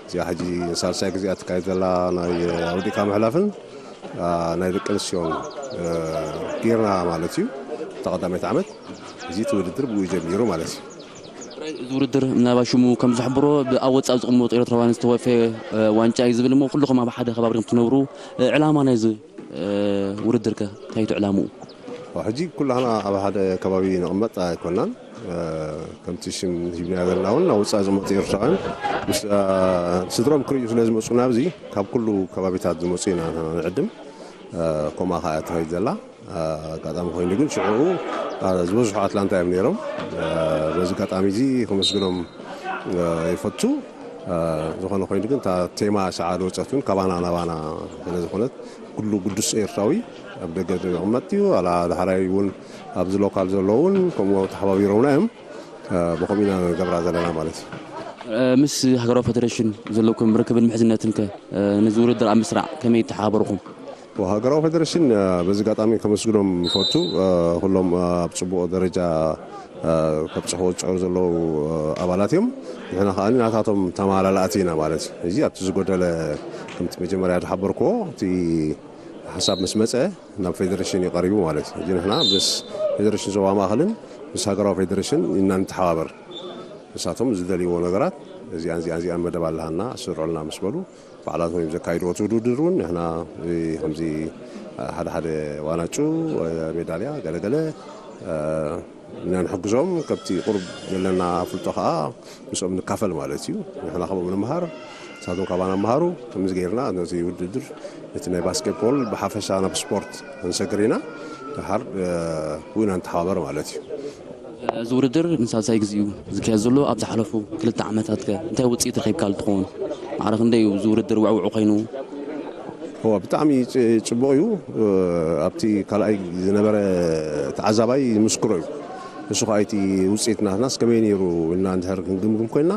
እዚኣ ሕጂ ሳልሳይ ግዜ እትካየድ ዘላ ናይ ኣውዲካ ምሕላፍን፣ እ፣ ናይ ደቂ ኣንስትዮን፣ እ፣ ጌርና ማለት እዩ። እታ ቀዳመይቲ ዓመት እዚ እቲ ውድድር ብኡ ጀሚሩ ማለት እዩ። እዚ ውድድር ምናልባት ሽሙ ከም ዝሕብሮ ብኣወፃእ ዝቕመጡ ኤርትራውያን ዝተወፈየ፣ እ፣ ዋንጫ እዩ ዝብል እሞ ኩልኹም ኣብ ሓደ ከባቢ ትነብሩ፣ እ፣ ዕላማ ናይዚ፣ እ፣ ውድድር ከ እንታይ እዩ ዕላምኡ? ሕጂ ኩላህና ኣብ ሓደ ከባቢ ንቕመጥ ኣይኮናን። እ፣ ከምቲ ሽም ሂብናዮ ዘለና እውን ኣብ ወፃኢ ዝመፁ ኤርትራውያን ምስ፣ እ፣ ስድሮም ክርእዩ ስለ ዝመፁ ናብዚ ካብ ኩሉ ከባቢታት ዝመፁ ኢና ንዕድም። እ፣ ከምኣ ከዓ ትኸይድ ዘላ። እ፣ ኣጋጣሚ ኮይኑ ግን ሽዑ፣ እ፣ ዝበዝሑ ኣትላንታ እዮም ነይሮም። እ፣ በዚ ኣጋጣሚ እዚ ከመስግኖም፣ እ፣ ይፈቱ። እ፣ ዝኾነ ኮይኑ ግን እታ ቴማ ሰዓ ዝወፀት እውን ካባና ናባና ስለ ዝኾነት ኩሉ ግዱስ ኤርትራዊ ኣብ ደገ ዝቕመጥ እዩ። ኣላ ዳሕራይ እውን ኣብዚ ሎካል ዘለዉ እውን ከምኡ ተሓባቢሮምና እዮም። እ፣ ብኸምኡ ኢና ንገብራ ዘለና ማለት እዩ። እ፣ ምስ ሃገራዊ ፈደረሽን ዘለኩም ርክብን ምሕዝነትን ከ፣ እ፣ ነዚ ውድድር ኣብ ምስራዕ ከመይ ተሓባበርኩም? ሃገራዊ ፌደሬሽን በዚ ኣጋጣሚ ከመስግኖም ይፈቱ። ኩሎም ኣብ ፅቡቕ ደረጃ ከብፅሕዎ ዝፅዕሩ ዘለዉ ኣባላት እዮም። ንሕና ከዓ ናታቶም ተማላላእቲ ኢና ማለት እዩ። እዚ ኣብቲ ዝጎደለ ከምቲ መጀመርያ ዝሓበርክዎ እቲ ሓሳብ ምስ መፀ ናብ ፌደሬሽን እዩ ቀሪቡ ማለት እዩ። እዚ ንሕና ምስ ፌደሬሽን ዞባ ማእኸልን ምስ ሃገራዊ ፌደሬሽን ኢና ንተሓባበር። ንሳቶም ዝደልይዎ ነገራት እዚኣን እዚኣን እዚኣን መደብ ኣለሃና ስርዑልና ምስ በሉ ባዕላቶም እዮም ዘካይድዎ እቲ ውድድር እውን። ንሕና ከምዚ ሓደ ሓደ ዋናጩ ሜዳልያ ገለገለ ኢና ንሕግዞም። ከብቲ ቁርብ ዘለና ኣፍልጦ ከዓ ምስኦም ንካፈል ማለት እዩ። ንሕና ካብኦም ንምሃር፣ ንሳቶም ካባና ምሃሩ። ከምዚ ገይርና ነቲ ውድድር እቲ ናይ ባስኬትቦል ብሓፈሻ ናብ ስፖርት ክንሰግር ኢና። ድሓር ብኡ ኢና ንተሓባበር ማለት እዩ። እዚ ውድድር ንሳልሳይ ግዜ እዩ ዝካየድ ዘሎ። ኣብ ዝሓለፉ ክልተ ዓመታት ከ እንታይ ውፅኢት ረኺብካሉ ትኸውን? ማዕረ ክንደይ እዩ እዚ ውድድር ውዕውዑ ኮይኑ? እወ፣ ብጣዕሚ ጽ- ጽቡቕ እዩ። ኣብቲ ካልኣይ ዝነበረ ተዓዛባይ ዝምስክሮ እዩ። ንሱ ከዓ እቲ ውፅኢት ናትናስ ከመይ ነይሩ ኢልና እንድሕር ክንግምግም ኮይንና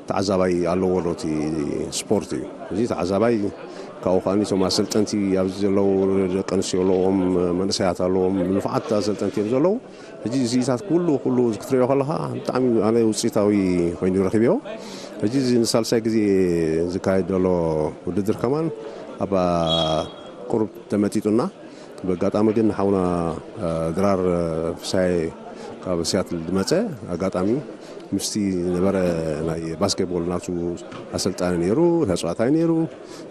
ተዓዛባይ ኣለዎ ዶ እቲ ስፖርት እዩ። እዚ ተዓዛባይ ካብኡ ከዓ እቶም ኣሰልጠንቲ ኣብዚ ዘለዉ ደቂ ኣንስትዮ ኣለዎም፣ መንእሰያት ኣለዎም፣ ንፉዓት ኣሰልጠንቲ እዮም ዘለዉ። ሕጂ እዚታት ኩሉ ኩሉ ክትሪኦ ከለኻ ብጣዕሚ ኣነ ውፅኢታዊ ኮይኑ ረኺብዮ። ሕጂ እዚ ንሳልሳይ ግዜ ዝካየድ ዘሎ ውድድር ከማን ኣብ ቁሩብ ተመጢጡና። ብኣጋጣሚ ግን ሓውና ድራር ፍሳይ ካብ ሲያትል ዝመፀ ኣጋጣሚ ምስቲ ነበረ ናይ ባስኬትቦል ናቱ ኣሰልጣኒ ነይሩ፣ ተፅዋታይ ነይሩ።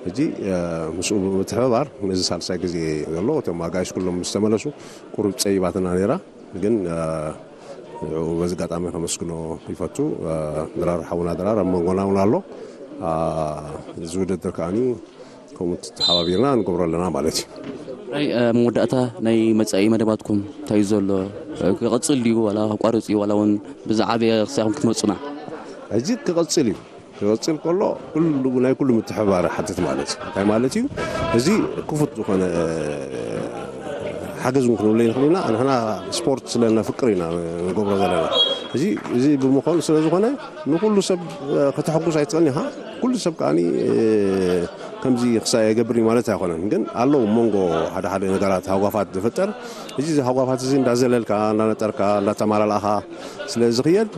ሕጂ ምስኡ ብምትሕብባር ነዚ ሳልሳይ ግዜ ዘሎ እቶም ኣጋይሽ ኩሎም ምስ ተመለሱ ቁሩብ ፀይባትና ነይራ። ግን ንዕኡ በዚ ኣጋጣሚ ከመስግኖ ይፈቱ። ድራር ሓውና ድራር ኣብ መንጎና እውን ኣሎ። እዚ ውድድር ከዓኒ ከምኡ ተሓባቢርና ንገብሮ ኣለና ማለት እዩ። ናይ መወዳእታ ናይ መጻኢ መደባትኩም እንታይ እዩ ዘሎ? ክቕጽል ድዩ ዋላ ክቋርጽ እዩ ዋላ እውን ብዝዓበየ ክሳኹም ክትመጹና? ሕጂ ክቕጽል እዩ። ክቕጽል ከሎ ኩሉ ናይ ኩሉ ምትሕባር ሓትት ማለት እዩ። እንታይ ማለት እዩ? እዚ ክፉት ዝኾነ ሓገዝ እውን ክንብሎ ይንኽእል ኢና። ንሕና ስፖርት ስለ ነፍቅር ኢና ንገብሮ ዘለና። እዚ እዚ ብምዃኑ ስለ ዝኾነ ንኩሉ ሰብ ከተሐጉስ ኣይትኽእልን ኢኻ። ኩሉ ሰብ ከዓኒ ከምዚ ክሳይ የገብር እዩ ማለት ኣይኮነን። ግን ኣለዉ መንጎ ሓደ ሓደ ነገራት ሃጓፋት ዝፍጠር። እዚ እዚ ሃጓፋት እዚ እንዳዘለልካ እንዳነጠርካ እንዳተማላላእኻ ስለ ዝኽየድ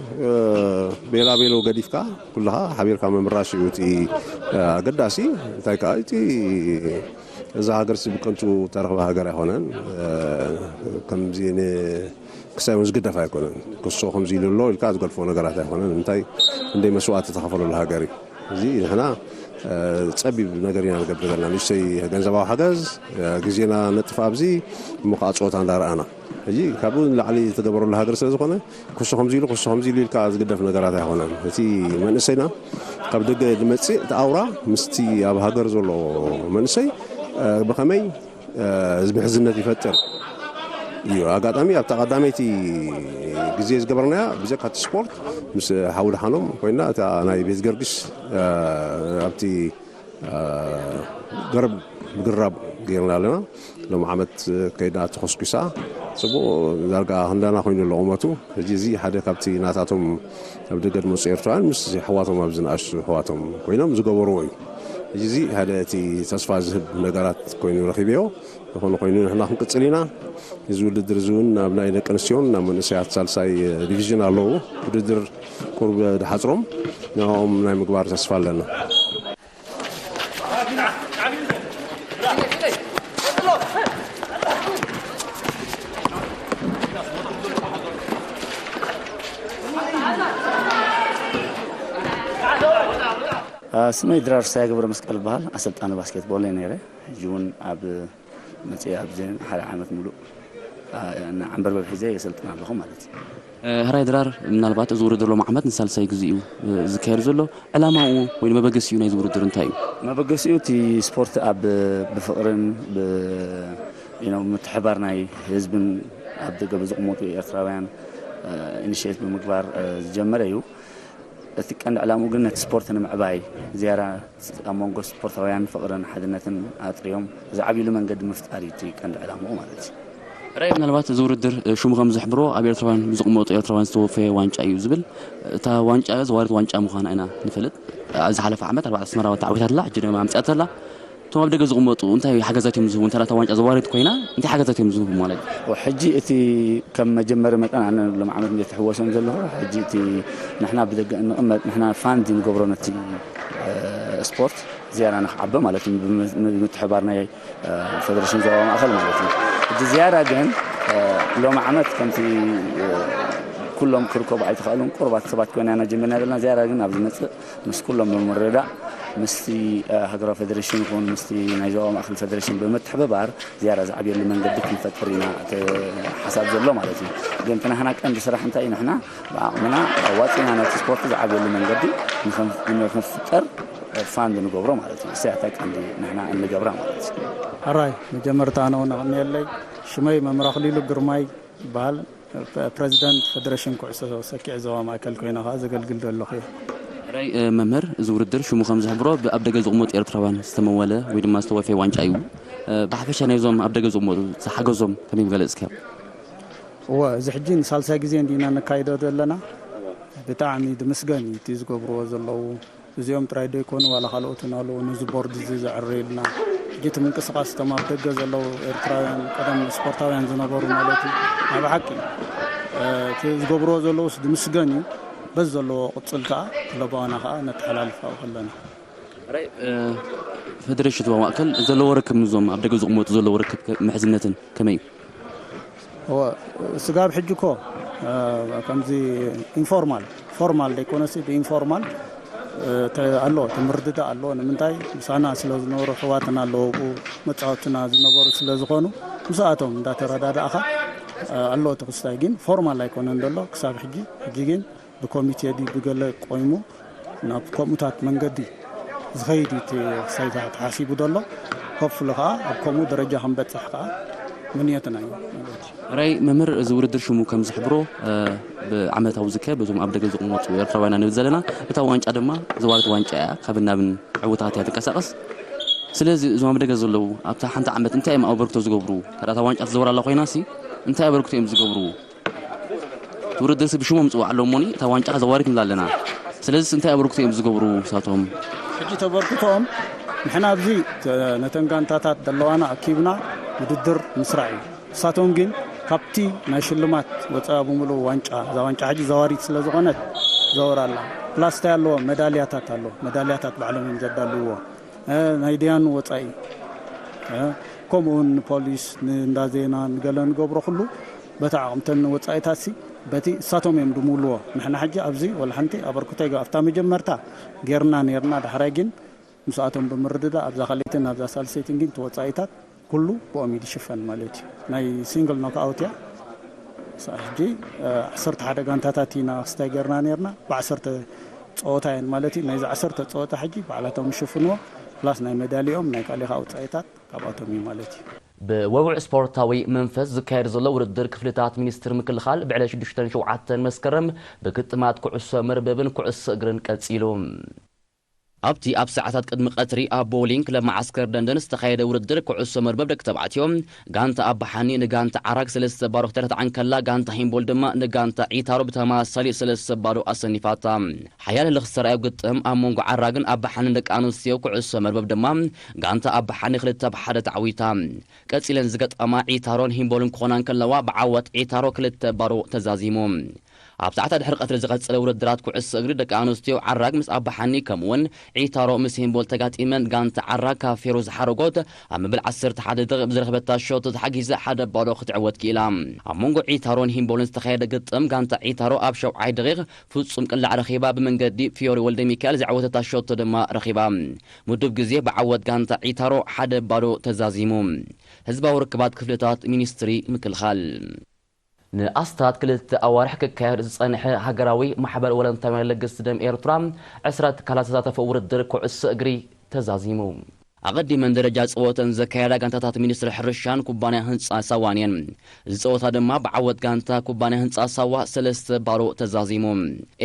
ቤላ ቤሎ ገዲፍካ ኩልኻ ሓቢርካ ምምራሽ እዩ እቲ ኣገዳሲ። እንታይ ከዓ እቲ እዛ ሃገር ሲ ብከንቱ ተረኽበ ሃገር ኣይኮነን። ከምዚ ክሳይ እውን ዝግደፍ ኣይኮነን። ክሶ ከምዚ ኢሉ ኣሎ ኢልካ ዝገድፎ ነገራት ኣይኮነን። እንታይ እንደይ መስዋእቲ ተኸፈለሉ ሃገር እዩ። እዚ ንሕና ፀቢብ ነገር ኢና ንገብር ዘለና። ንእሽተይ ገንዘባዊ ሓገዝ ግዜና ነጥፍ ኣብዚ እሞ ከዓ ፀወታ እንዳረኣና ሕጂ ካብኡ ንላዕሊ ዝተገበረሉ ሃገር ስለ ዝኾነ ክሱ ከምዚ ኢሉ ክሱ ከምዚ ኢሉ ኢልካ ዝግደፍ ነገራት ኣይኮነን። እቲ መንእሰይና ካብ ደገ ዝመፅእ እቲ ኣውራ ምስቲ ኣብ ሃገር ዘሎ መንእሰይ ብኸመይ ምሕዝነት ይፈጥር እዩ። ኣጋጣሚ ኣብታ ቀዳመይቲ ግዜ ዝገበርናያ ብዘካ እቲ ስፖርት ምስ ሓው ደሓኖም ኮይና እታ ናይ ቤት ገርግሽ ኣብቲ ገረብ ብግራብ ገይርና ኣለና። ሎም ዓመት ከይዳ ተኾስኩሳ ፅቡቕ ዳርጋ ክንዳና ኮይኑ ኣሎ ቁመቱ። ሕጂ እዚ ሓደ ካብቲ ናታቶም ኣብ ደገ ዝመፁ ኤርትራውያን ምስ ኣሕዋቶም ኣብዚ ንኣሽቱ ኣሕዋቶም ኮይኖም ዝገበርዎ እዩ። ሕጂ እዚ ሓደ እቲ ተስፋ ዝህብ ነገራት ኮይኑ ረኺበዮ። ዝኾነ ኮይኑ ንሕና ክንቅፅል ኢና። እዚ ውድድር እዚ እውን ናብ ናይ ደቂ ኣንስትዮን ናብ መንእሰያት ሳልሳይ ዲቪዥን ኣለዉ። ውድድር ቁሩብ ድሓፅሮም ንዕኦም ናይ ምግባር ተስፋ ኣለና። ስመይ ድራር ሳያ ገብረ መስቀል ይበሃል። ኣሰልጣኒ ባስኬትቦል እየ ነይረ። ሕጂ እውን ኣብ መፅእ ኣብዚ ሓደ ዓመት ሙሉእ ዓንበርበብ ሒዘ የሰልጥን ኣለኹ ማለት እዩ። ሕራይ ድራር፣ ምናልባት እዚ ውድድር ሎም ዓመት ንሳልሳይ ግዜ እዩ ዝካየድ ዘሎ። ዕላማኡ ወይ መበገሲኡ ናይዚ ውድድር እንታይ እዩ? መበገሲኡ እቲ ስፖርት ኣብ ብፍቕርን ምትሕባር ናይ ህዝብን ኣብ ደገ ብዝቕመጡ ኤርትራውያን ኢኒሽት ብምግባር ዝጀመረ እዩ። እቲ ቀንዲ ዕላምኡ ግን ነቲ ስፖርት ንምዕባይ ዝያዳ ኣብ መንጎ ስፖርታውያን ፍቕርን ሓድነትን ኣጥርዮም ዝዓብይሉ መንገዲ ምፍጣር እዩ እቲ ቀንዲ ዕላምኡ ማለት እዩ። ራይ ምናልባት እዚ ውድድር ሽሙ ከም ዝሕብሮ ኣብ ኤርትራውያን ብዝቕመጡ ኤርትራውያን ዝተወፈየ ዋንጫ እዩ ዝብል። እታ ዋንጫ ዘዋሪት ዋንጫ ምዃና ኢና ንፈልጥ። ኣብ ዝሓለፈ ዓመት ኣርባዕተ ኣስመራዊ ተዓዊታትላ ሕጂ ድማ ኣምፅኣተላ። እቶም ኣብ ደገ ዝቕመጡ እንታይ ሓገዛት እዮም ዝህቡ? እንተ እታ ዋንጫ ዘዋሪት ኮይና እንታይ ሓገዛት እዮም ዝህቡ ማለት እዩ? ሕጂ እቲ ከም መጀመሪ መጠን ኣነ ሎም ዓመት እንደ ትሕወሶም ዘለኹ ሕጂ እቲ ንሕና ብደገ እንቕመጥ ንሕና ፋንድ ንገብሮ ነቲ ስፖርት ዝያዳ ንክዓበ ማለት እዩ። ብምትሕባር ናይ ፌደሬሽን ዞባ ማእኸል ማለት እዩ። ሕጂ ዝያዳ ግን ሎም ዓመት ከምቲ ኩሎም ክርከቡ ኣይተኽእሉን ቁርባት ሰባት ኮይና ኢና ጀሚርና ዘለና። ዝያዳ ግን ኣብ ዝመፅእ ምስ ኩሎም ብምርዳእ ምስቲ ሃገራዊ ፌደሬሽን ይኹን ምስቲ ናይ ዞባ ማእኸል ፌደሬሽን ብምትሕብባር ዝያዳ ዝዓብየሉ መንገዲ ክንፈጥር ኢና እቲ ሓሳብ ዘሎ ማለት እዩ። ግን እቲ ናህና ቀንዲ ስራሕ እንታይ እዩ? ንሕና ብዓቕምና ኣዋፂና ነቲ ስፖርት ዝዓብየሉ መንገዲ ንክንፍጠር ፋንድ ንገብሮ ማለት እዩ። እሳያታ ቀንዲ ንሕና እንገብራ ማለት እዩ። ኣራይ መጀመርታ ኣነ እውን ኣቕንየለይ። ሽመይ መምህር ኣኽሊሉ ግርማይ ይበሃል። ፕ- ፕሬዚዳንት ፌደሬሽን ኩዕሶ ሰኪዕ ዞባ ማእከል ኮይነ ከዓ ዘገልግል ዘለኹ እየ። ሕራይ መምህር፣ እዚ ውድድር ሽሙ ከም ዝሕብሮ ብኣብ ደገ ዝቕመጡ ኤርትራውያን ዝተመወለ ወይ ድማ ዝተወፈየ ዋንጫ እዩ። ብሓፈሻ ናይዞም ኣብ ደገ ዝቕመጡ ዝሓገዞም ከመይ ምገለጽክዮ? እወ፣ እዚ ሕጂ ንሳልሳይ ግዜ እንዲና ነካይዶ ዘለና። ብጣዕሚ ድምስገን እዩ እቲ ዝገብርዎ ዘለዉ። እዚኦም ጥራይ ዶ ይኮኑ ዋላ ካልኦትን ኣለዉ ነዚ ቦርድ እዚ ዘዕርዩልና? ሕጂ እቲ ምንቅስቃስ እቶም ኣብ ደገ ዘለዉ ኤርትራውያን ቀደም ስፖርታውያን ዝነበሩ ማለት እዩ። ናይ ብሓቂ እቲ ዝገብርዎ ዘለዉስ ድምስገን እዩ። በዚ ዘለዎ ቅጽል ከኣ ለባዋና ከኣ ነተሓላልፍ ኣብኡ ከለና። ፌደሬሽን ዞባ ማእከል ዘለዎ ርክብ ምስዞም ኣብ ደገ ዝቕመጡ ዘለዎ ርክብ ምሕዝነትን ከመይ እዩ? እወ፣ ስጋብ ሕጂ እኮ ከምዚ ኢንፎርማል ፎርማል ዘይኮነሲ ብኢንፎርማል ኣሎ ትምርድዳ ኣሎ። ንምንታይ ምሳና ስለ ዝነበሩ ኣሕዋትና ኣለዉ ኣብኡ መፃወትና ዝነበሩ ስለ ዝኾኑ ምስኣቶም እንዳተረዳዳእኻ ኣሎ እቲ ክስታይ ግን ፎርማል ኣይኮነን ዘሎ ክሳብ ሕጂ። ሕጂ ግን ብኮሚቴ ድዩ ብገለ ቆይሙ ናብ ከምኡታት መንገዲ ዝኸይድ እዩ እቲ ክስታይ ተሓሲቡ ዘሎ። ሆፕፉሊ ከዓ ኣብ ከምኡ ደረጃ ክንበፅሕ ከዓ ምንየትና እዩ ማለት እዩ። ሕራይ መምህር፣ እዚ ውድድር ሽሙ ከም ዝሕብሮ ብዓመታዊ ዝካየድ በዞም ኣብ ደገ ዝቕመጡ ኤርትራውያን ንብል ዘለና። እታ ዋንጫ ድማ ዘዋርት ዋንጫ እያ። ካብን ናብን ዕውታት እያ ትንቀሳቐስ። ስለዚ እዞም ኣብ ደገ ዘለዉ ኣብታ ሓንቲ ዓመት እንታይ እዮም ኣበርክቶ ዝገብሩ? ተዳታ ዋንጫ ትዘውር ኣላ ኮይና ሲ እንታይ ኣበርክቶ እዮም ዝገብሩ? እቲ ውድድር ሲ ብሽሞም ንፅዋዕ ኣሎ እሞኒ እታ ዋንጫ ዘዋሪት ንብላ ኣለና። ስለዚ እንታይ ኣበርክቶ እዮም ዝገብሩ ንሳቶም? ሕጂ ተበርክቶኦም ንሕና ኣብዚ ነተን ጋንታታት ዘለዋና ኣኪብና ውድድር ምስራዕ እዩ። ንሳቶም ግን ካብቲ ናይ ሽልማት ወፃኢ ብምሉእ ዋንጫ እዛ ዋንጫ ሕጂ ዘዋሪት ስለ ዝኾነት ዘወር ኣላ። ፕላስ እንታይ ኣለዎ? መዳልያታት ኣሎ። መዳልያታት ባዕሎም እዮም ዘዳልውዎ። ናይ ደያኑ ወፃኢ ከምኡውን ንፖሊስ ንእንዳ ዜና ንገለ ንገብሮ ኩሉ በቲ ዓቕምተን ወፃኢታት ሲ በቲ እሳቶም እዮም ድምውልዎ። ንሕና ሕጂ ኣብዚ ወላ ሓንቲ ኣበርክቶ ይገ ኣብታ መጀመርታ ጌርና ነርና። ዳሕራይ ግን ምስኣቶም ብምርድዳ ኣብዛ ካልኣይትን ኣብዛ ሳልሰይትን ግን እቲ ወፃኢታት ኩሉ ብኦም እዩ ዝሽፈን ማለት እዩ። ናይ ሲንግል ኖክኣውት እያ። ሕጂ ዓሰርተ ሓደ ጋንታታት ኢና ክስታይ ጌርና ነርና። ብዓሰርተ ፀወታ እየን ማለት እዩ። ናይዚ ዓሰርተ ፀወታ ሕጂ ባዕላቶም ይሽፍንዎ። ፕላስ ናይ መዳሊኦም ናይ ካሊኻ ውፃኢታት ካብኣቶም እዩ ማለት እዩ። ብወውዕ ስፖርታዊ መንፈስ ዝካየድ ዘሎ ውድድር ክፍልታት ሚኒስትር ምክልኻል ብዕለት ሽዱሽተን ሸውዓተን መስከረም ብግጥማት ኩዕሶ መርበብን ኩዕሶ እግርን ቀጺሉ። ኣብቲ ኣብ ሰዓታት ቅድሚ ቀትሪ ኣብ ቦውሊንግ ክለብ መዓስከር ደንደን ዝተኻየደ ውድድር ኩዕሶ መርበብ ደቂ ተባዕትዮ፣ ጋንታ ኣባሓኒ ንጋንታ ዓራግ ሰለስተ ባዶ ክተረትዓ እንከላ፣ ጋንታ ሂምቦል ድማ ንጋንታ ዒታሮ ብተመሳሳሊ ሰለስተ ባዶ ኣሰኒፋታ። ሓያል ህልኽ ዝተራእዮ ግጥም ኣብ መንጎ ዓራግን ኣባሓንን ደቂ ኣንስትዮ ኩዕሶ መርበብ ድማ ጋንታ ኣባሓኒ ክልተ ብ ሓደ ተዓዊታ። ቀጺለን ዝገጠማ ዒታሮን ሂምቦልን ክኾና እንከለዋ፣ ብዓወት ዒታሮ ክልተ ባዶ ተዛዚሙ። ኣብ ሰዓታት ድሕሪ ቀትሪ ዝቐጸለ ውድድራት ኩዕሶ እግሪ ደቂ ኣንስትዮ ዓራግ ምስ ኣባሓኒ ከምኡውን ዒታሮ ምስ ሂምቦል ተጋጢመን፣ ጋንታ ዓራግ ካብ ፌሮ ዝሓረጎት ኣብ መበል ዓሰርተ ሓደ ደቂቕ ብዝረኸበታ ሸቶ ተሓጊዛ ሓደ ባዶ ክትዕወት ክኢላ። ኣብ መንጎ ዒታሮን ሂምቦልን ዝተኻየደ ግጥም ጋንታ ዒታሮ ኣብ ሸውዓይ ደቂቕ ፍጹም ቅላዕ ረኺባ ብመንገዲ ፊዮሪ ወልደ ሚካኤል ዝዓወተታ ሸቶ ድማ ረኺባ። ምዱብ ግዜ ብዓወት ጋንታ ዒታሮ ሓደ ባዶ ተዛዚሙ። ህዝባዊ ርክባት ክፍልታት ሚኒስትሪ ምክልኻል። ንኣስታት ክልተ ኣዋርሕ ክካየድ ዝጸንሐ ሃገራዊ ማሕበር ወለንታውያን ለገስቲ ደም ኤርትራ ዕስራ ትካላት ዝተሳተፈ ውድድር ኩዕሶ እግሪ ተዛዚሙ። ኣቐዲመን ደረጃ ጸወተን ዘካየዳ ጋንታታት ሚኒስትሪ ሕርሻን ኩባንያ ህንጻ ሳዋን እየን። እዚ ጸወታ ድማ ብዓወት ጋንታ ኩባንያ ህንጻ ሳዋ ሰለስተ ባዶ ተዛዚሙ።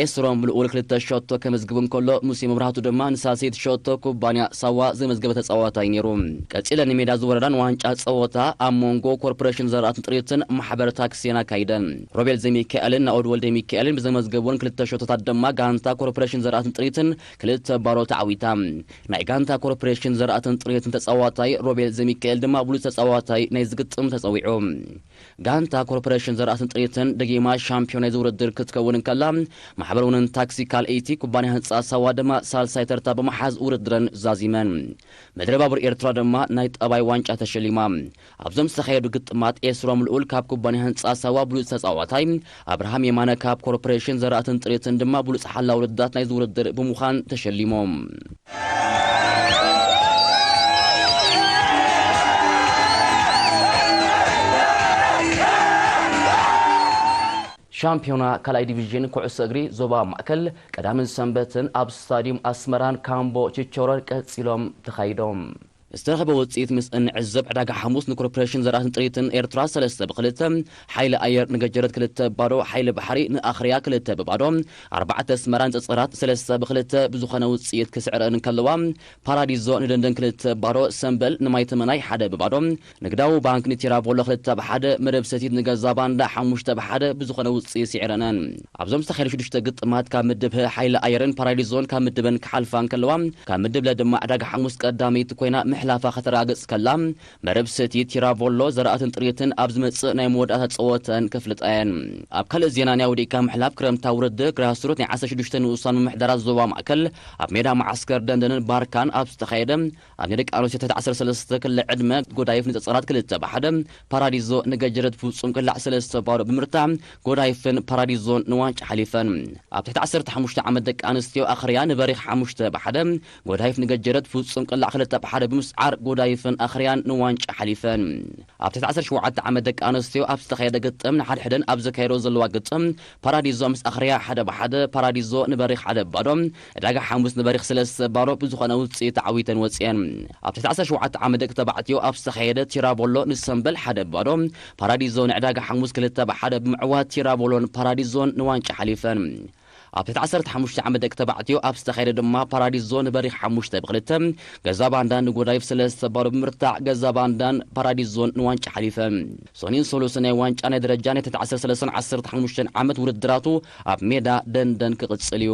ኤስሮም ልኡል ክልተ ሸቶ ከመዝግብ እንከሎ፣ ሙሴ መብራህቱ ድማ ንሳልሰይቲ ሸቶ ኩባንያ ሳዋ ዘመዝገበ ተጻዋታይ ነይሩ። ቀጺለን ንሜዳ ዝወረዳን ዋንጫ ጸወታ ኣብ መንጎ ኮርፖሬሽን ዘራእትን ጥሪትን ማሕበር ታክሲን ኣካይደን። ሮቤል ዘሚካኤልን ናኦድ ወልደ ሚካኤልን ብዘመዝገብወን ክልተ ሸቶታት ድማ ጋንታ ኮርፖሬሽን ዘራእትን ጥሪትን ክልተ ባዶ ተዓዊታ። ናይ ጋንታ ኮርፖሬሽን ዘራእትን ዘራእትን ጥሪትን ተጻዋታይ ሮቤል ዘሚካኤል ድማ ብሉጽ ተጻዋታይ ናይ ዝግጥም ተጸዊዑ። ጋንታ ኮርፖሬሽን ዘራእትን ጥሪትን ደጊማ ሻምፒዮን ናይዚ ውድድር ክትከውን እንከላ፣ ማሕበር ውንን ታክሲ ካልኣይቲ ኩባንያ ህንጻ ሳዋ ድማ ሳልሳይ ተርታ ብምሓዝ ውድድረን ዛዚመን። ምድሪ ባቡር ኤርትራ ድማ ናይ ጠባይ ዋንጫ ተሸሊማ። ኣብዞም ዝተኻየዱ ግጥማት ኤስሮም ልኡል ካብ ኩባንያ ህንጻ ሳዋ ብሉጽ ተጻዋታይ፣ ኣብርሃም የማነ ካብ ኮርፖሬሽን ዘራእትን ጥሪትን ድማ ብሉጽ ሓላ ውድዳት ናይዚ ውድድር ብምዃን ተሸሊሞም። ሻምፒዮና ካልኣይ ዲቪዥን ኩዕሶ እግሪ ዞባ ማእከል ቀዳምን ሰንበትን ኣብ ስታዲየም ኣስመራን ካምቦ ችቾሮን ቀጺሎም ተኻይዶም። ዝተረኸበ ውፅኢት ምስ እንዕዘብ ዕዳጋ ሓሙስ ንኮርፖሬሽን ዘራእትን ጥሪትን ኤርትራ ሰለስተ ብክልተ፣ ሓይሊ ኣየር ንገጀረት ክልተ ባዶ፣ ሓይሊ ባሕሪ ንኣኽርያ ክልተ ብባዶ፣ ኣርባዕተ ኣስመራ ንፀፀራት ሰለስተ ብክልተ ብዝኾነ ውፅኢት ክስዕረን እንከለዋ፣ ፓራዲዞ ንደንደን ክልተ ባዶ፣ ሰምበል ንማይ ተመናይ ሓደ ብባዶ፣ ንግዳዊ ባንክ ንቲራቮሎ ክልተ ብሓደ፣ መደብ ሰቲት ንገዛ ባንዳ ሓሙሽተ ብሓደ ብዝኾነ ውፅኢት ስዒረነን። ኣብዞም ዝተኻየዱ ሽዱሽተ ግጥማት ካብ ምድብ ህ ሓይሊ ኣየርን ፓራዲዞን ካብ ምድበን ክሓልፋ እንከለዋ፣ ካብ ምድብ ለ ድማ ዕዳጋ ሓሙስ ቀዳመይቲ ኮይና ምሕላፋ ከተረጋግጽ ከላ፣ መደብ ሰቲት ቲራቮሎ ዘራእትን ጥሪትን ኣብ ዝመጽእ ናይ መወዳእታ ጸወተን ከፍልጣ እየን። ኣብ ካልእ ዜና ናይ ኣውዲካ ምሕላፍ ክረምታዊ ውድድር ግራስሩት ናይ ዓሰርተ ሽዱሽተ ንኡሳን ምምሕዳራት ዞባ ማእከል ኣብ ሜዳ መዓስከር ደንደንን ባርካን ኣብ ዝተኻየደ ኣብ ናይ ደቂ ኣንስትዮ ትሕቲ ዓሰርተ ሰለስተ ክሊ ዕድመ ጎዳይፍ ንጸጸራት ክልተ ብሓደ፣ ፓራዲዞ ንገጀረት ፍጹም ቅላዕ ሰለስተ ባዶ ብምርታዕ ጎዳይፍን ፓራዲዞን ንዋንጫ ሓሊፈን። ኣብ ትሕቲ ዓሰርተ ሓሙሽተ ዓመት ደቂ ኣንስትዮ ኣኽርያ ንበሪኽ ሓሙሽተ ብሓደ፣ ጎዳይፍ ንገጀረት ፍጹም ቅላዕ ክልተ ብሓደ ብምስዓር ጎዳይፍን ኣኽርያን ንዋንጫ ሓሊፈን። ኣብ ትሕቲ ዓሰርተ ሸውዓተ ዓመት ደቂ ኣንስትዮ ኣብ ዝተኻየደ ግጥም ንሓድሕደን ኣብ ዘካየዶ ዘለዋ ግጥም ፓራዲዞ ምስ ኣኽርያ ሓደ ብሓደ፣ ፓራዲዞ ንበሪኽ ሓደ ባዶ፣ ዕዳጋ ሓሙስ ንበሪኽ ሰለስተ ባዶ ብዝኾነ ውፅኢት ተዓዊተን ወፂአን። ኣብ ትሕቲ ዓሰርተ ሸውዓተ ዓመት ደቂ ተባዕትዮ ኣብ ዝተኻየደ ቲራቮሎ ንሰምበል ሓደ ባዶ፣ ፓራዲዞ ንዕዳጋ ሓሙስ ክልተ ብሓደ ብምዕዋት ቲራቮሎን ፓራዲዞን ንዋንጫ ሓሊፈን። ኣብ ትሕቲ ዓሰርተ ሓሙሽተ ዓመት ደቂ ተባዕትዮ ኣብ ዝተኻየደ ድማ ፓራዲዞ ንበሪኽ ሓሙሽተ ብክልተ፣ ገዛ ባንዳን ንጎዳይፍ ሰለስተ ባዶ ብምርታዕ ገዛ ባንዳን ፓራዲዞን ንዋንጫ ሓሊፈን። ሶኒን ሰሉስን ናይ ዋንጫ ናይ ደረጃ ናይ ትሕቲ ዓሰርተ ሰለስተን ዓሰርተ ሓሙሽተን ዓመት ውድድራቱ ኣብ ሜዳ ደንደን ክቕጽል እዩ።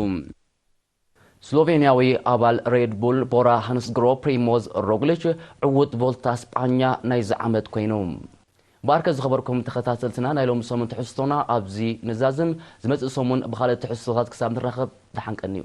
ስሎቬንያዊ ኣባል ሬድ ቡል ቦራ ሃንስግሮ ፕሪሞዝ ሮግሊች ዕዉት ቮልታ ስጳኛ ናይዚ ዓመት ኮይኑ። እምበኣርከ ዝኸበርኩም ተኸታተልትና ናይ ሎሚ ሰሙን ትሕዝቶና ኣብዚ ንዛዝም። ዝመጽእ ሰሙን ብኻልእ ትሕዝቶታት ክሳብ ንራኸብ ደሓን ቀንዩ።